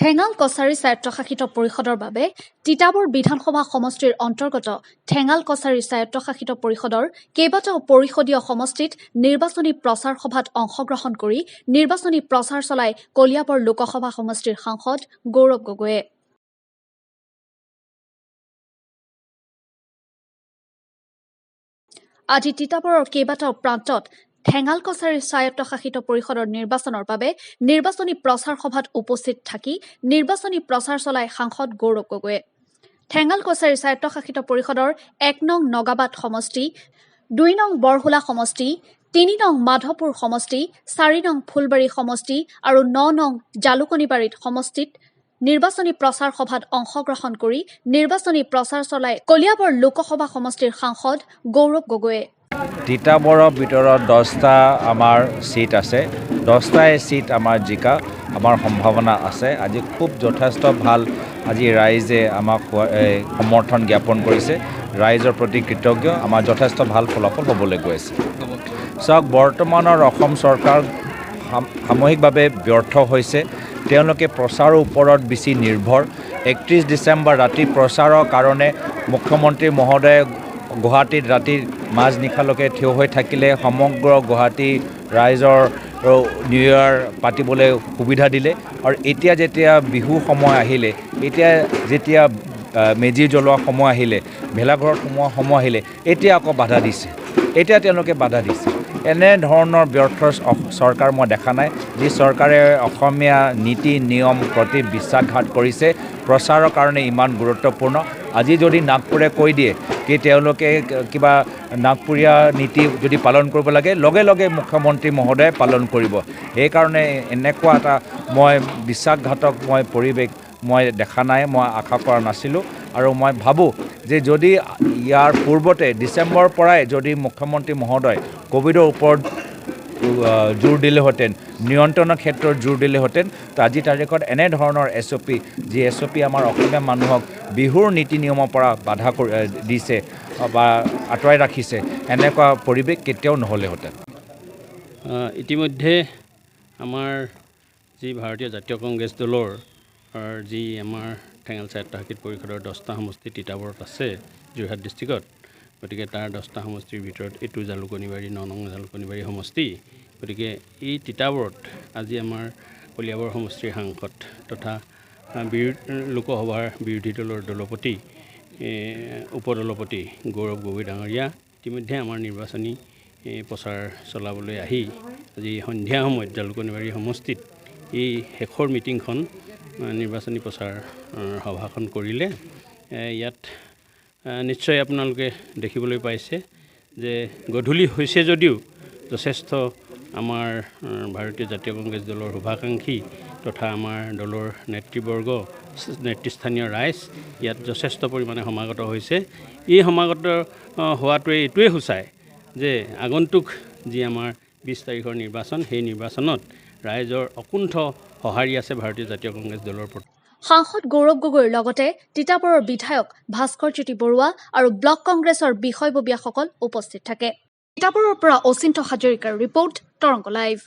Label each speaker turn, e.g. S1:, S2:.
S1: ঠেঙাল কছাৰী স্বায়ত্তশাসিত পৰিষদৰ বাবে তিতাবৰ বিধানসভা সমষ্টিৰ অন্তৰ্গত ঠেঙাল কছাৰী স্বায়ত্তশাসিত পৰিষদৰ কেইবাটাও পৰিষদীয় সমষ্টিত নিৰ্বাচনী প্ৰচাৰ সভাত অংশগ্ৰহণ কৰি নিৰ্বাচনী প্ৰচাৰ চলাই কলিয়াবৰ লোকসভা সমষ্টিৰ সাংসদ গৌৰৱ গগৈয়ে। আজি তিতাবৰৰ কেইবাটাও প্ৰান্তত ঠেঙাল কছাৰী স্বায়ত্তশাসিত পৰিষদৰ নিৰ্বাচনৰ বাবে নিৰ্বাচনী প্ৰচাৰ সভাত উপস্থিত থাকি নিৰ্বাচনী প্ৰচাৰ চলাই সাংসদ গৌৰৱ গগৈয়ে। ঠেঙাল কছাৰী স্বায়ত্তশাসিত পৰিষদৰ ১ নং নগাবাট সমষ্টি, ২ নং বৰহোলা সমষ্টি, ৩ নং মাধৱপুৰ সমষ্টি, ৪ নং ফুলবাৰী সমষ্টি আৰু ৯ নং জালুকনিবাৰীত সমষ্টিত নিৰ্বাচনী প্ৰচাৰ সভাত অংশগ্ৰহণ কৰি নিৰ্বাচনী প্ৰচাৰ চলাই কলিয়াবৰ লোকসভা সমষ্টিৰ সাংসদ গৌৰৱ গগৈয়ে।
S2: তিতাবৰৰ ভিতৰত 10টা আমাৰ চিট আছে, 10টাই চিট আমাৰ জিকা আমাৰ সম্ভাৱনা আছে। আজি খুব যথেষ্ট ভাল, আজি ৰাইজে আমাক সমৰ্থন জ্ঞাপন কৰিছে, ৰাইজৰ প্ৰতি কৃতজ্ঞ। আমাৰ যথেষ্ট ভাল ফলাফল হ'বলৈ গৈ আছে। চাওক, বৰ্তমানৰ অসম চৰকাৰ সাময়িকভাৱে ব্যৰ্থ হৈছে। তেওঁলোকে প্ৰচাৰৰ ওপৰত বেছি নিৰ্ভৰ। 31 ডিচেম্বৰ ৰাতি প্ৰচাৰৰ কাৰণে মুখ্যমন্ত্ৰী মহোদয়ে গুৱাহাটীত ৰাতি মাজনিশালৈকে থিয় হৈ থাকিলে, সমগ্ৰ গুৱাহাটী ৰাইজৰ নিউ ইয়েৰ পাতিবলৈ সুবিধা দিলে। আৰু এতিয়া যেতিয়া বিহু সময় আহিলে, এতিয়া যেতিয়া মেজি জ্বলোৱা সময় আহিলে, ভেলাঘৰত সোমোৱা সময় আহিলে, এতিয়া আকৌ বাধা দিছে, এতিয়া তেওঁলোকে বাধা দিছে। এনেধৰণৰ ব্যৰ্থ চৰকাৰ মই দেখা নাই, যি চৰকাৰে অসমীয়া নীতি নিয়ম প্ৰতি বিশ্বাসঘাত কৰিছে। প্ৰচাৰৰ কাৰণে ইমান গুৰুত্বপূৰ্ণ। আজি যদি নাগপুৰে কৈ দিয়ে কি তেওঁলোকে কিবা নাগপুৰীয়া নীতি যদি পালন কৰিব লাগে, লগে লগে মুখ্যমন্ত্ৰী মহোদয়ে পালন কৰিব। সেইকাৰণে এনেকুৱা এটা মই বিশ্বাসঘাতক মই পৰিৱেশ মই দেখা নাই, মই আশা কৰা নাছিলোঁ। আৰু মই ভাবোঁ যে যদি ইয়াৰ পূৰ্বতে ডিচেম্বৰৰ পৰাই যদি মুখ্যমন্ত্ৰী মহোদয় ক'ভিডৰ ওপৰত জোৰ দিলেহেঁতেন, নিয়ন্ত্ৰণৰ ক্ষেত্ৰত জোৰ দিলেহেঁতেন, তো আজিৰ তাৰিখত এনেধৰণৰ এছ অ' পি, যি এছ অ' পি আমাৰ অসমীয়া মানুহক বিহুৰ নীতি নিয়মৰ পৰা বাধা দিছে বা আঁতৰাই ৰাখিছে, এনেকুৱা পৰিৱেশ কেতিয়াও নহ'লেহেঁতেন।
S3: ইতিমধ্যে আমাৰ যি ভাৰতীয় জাতীয় কংগ্ৰেছ দলৰ যি আমাৰ ঠেঙাল স্বায়ত্তশাসিত পৰিষদৰ 10টা সমষ্টি তিতাবৰত আছে যোৰহাট ডিষ্ট্ৰিক্টত, গতিকে তাৰ 10টা সমষ্টিৰ ভিতৰত এইটো জালুকনিবাৰী, ৯ নং জালুকনিবাৰী সমষ্টি। গতিকে এই তিতাবৰত আজি আমাৰ কলিয়াবৰ সমষ্টিৰ সাংসদ তথা লোকসভাৰ বিৰোধী দলৰ দলপতি, উপদলপতি গৌৰৱ গগৈ ডাঙৰীয়া ইতিমধ্যে আমাৰ নিৰ্বাচনী প্ৰচাৰ চলাবলৈ আহি আজি সন্ধিয়া সময়ত জালুকনিবাৰী সমষ্টিত এই শেষৰ মিটিংখন, নিৰ্বাচনী প্ৰচাৰ সভাখন কৰিলে। ইয়াত নিশ্চয় আপোনালোকে দেখিবলৈ পাইছে যে গধূলি হৈছে যদিও যথেষ্ট আমাৰ ভাৰতীয় জাতীয় কংগ্ৰেছ দলৰ শুভাকাংক্ষী তথা আমাৰ দলৰ নেতৃবৰ্গ, নেতৃস্থানীয় ৰাইজ ইয়াত যথেষ্ট পৰিমাণে সমাগত হৈছে। এই সমাগত হোৱাটোৱে এইটোৱে সূচায় যে আগন্তুক যি আমাৰ 20 তাৰিখৰ নিৰ্বাচন, সেই নিৰ্বাচনত ৰাইজৰ অকুণ্ঠ সঁহাৰি আছে ভাৰতীয় জাতীয় কংগ্ৰেছ দলৰ প্ৰতি।
S1: সাংসদ গৌৰৱ গগৈৰ লগতে তিতাবৰৰ বিধায়ক ভাস্কৰ জ্যোতি বৰুৱা আৰু ব্লক কংগ্ৰেছৰ বিষয়ববীয়াসকল উপস্থিত থাকে। তিতাবৰৰ পৰা অচিন্ত হাজৰিকাৰ ৰিপৰ্ট, তৰংগ লাইভ।